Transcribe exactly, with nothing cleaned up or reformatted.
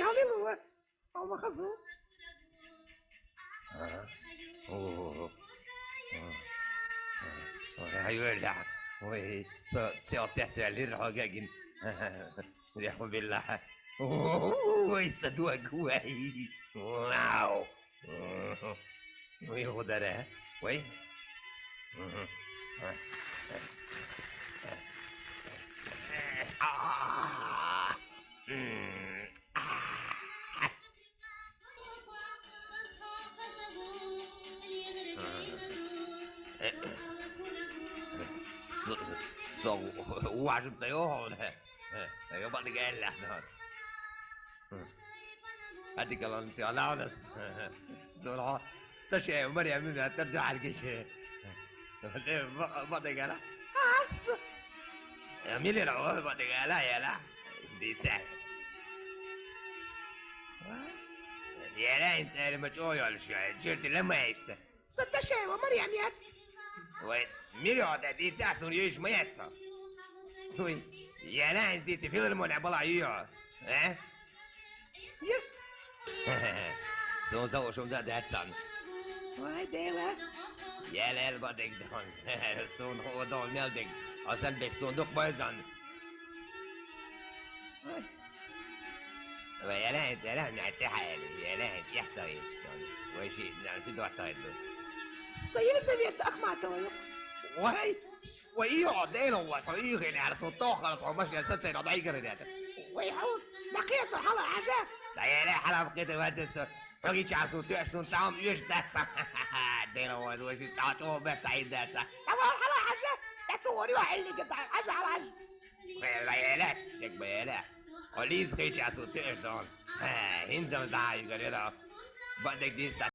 Aleluya. Ama kızım. Aha. Oo. Oo. Oo. Ay, öyle. Oy, so, so, so, so, lir ho gagin. Rihu billah. Oy, sa dua guay. Wow. Oy, hodare. Oy. Ah. Mm. Ah. So, so, wažim se jo, ne. Evo, ba ni gella, no. Hadi kalan ti alanas. So, no. Ta še, Marija, mi da, ta da alge še. Ba, ba ni gella. Aks. Ja, mi le, ba ni gella, ja, la. Dice. Jere, inte, ma čuo, jol, še, čirti le ma ešse. Sa ta še, va Marija, mi ats. Oj, mi le, da, dice, a sun ješ ma ats. Sui. Jere, dice, filharmonija bala, jo. E? Ja. Sun sa ušum da decan. Oj, dela. Jel, el ba deg don. Sun ho don, mel deg. Asan be sun dok bazan. Oj. Oj, jel, jel, na tse hali. Jel, ja tsa iston. Oj, shi, na shi do ta do. Sa jel se viet ahmata oj. Oj. Oj, io, delo was, io, gene, ar so toch, ar so mas, ja, sa tsena, da igre, ja. Oj, ho, da kieto, hala, aja. Da, ja, ja, hala, kieto, wa, so. Hogi času, tu eš sun sam, još da sam. Delo was, oj, čačo, be, taj, da, sa. Da, wa, hala, aja. Da, tu, ori, wa, elni, da, aja, hala, aja. Be, la, ja, la, šek, be, la. Oliz, hogi času, tu eš don. Hinzel, da, igre, da. Ba, dek, dis, da.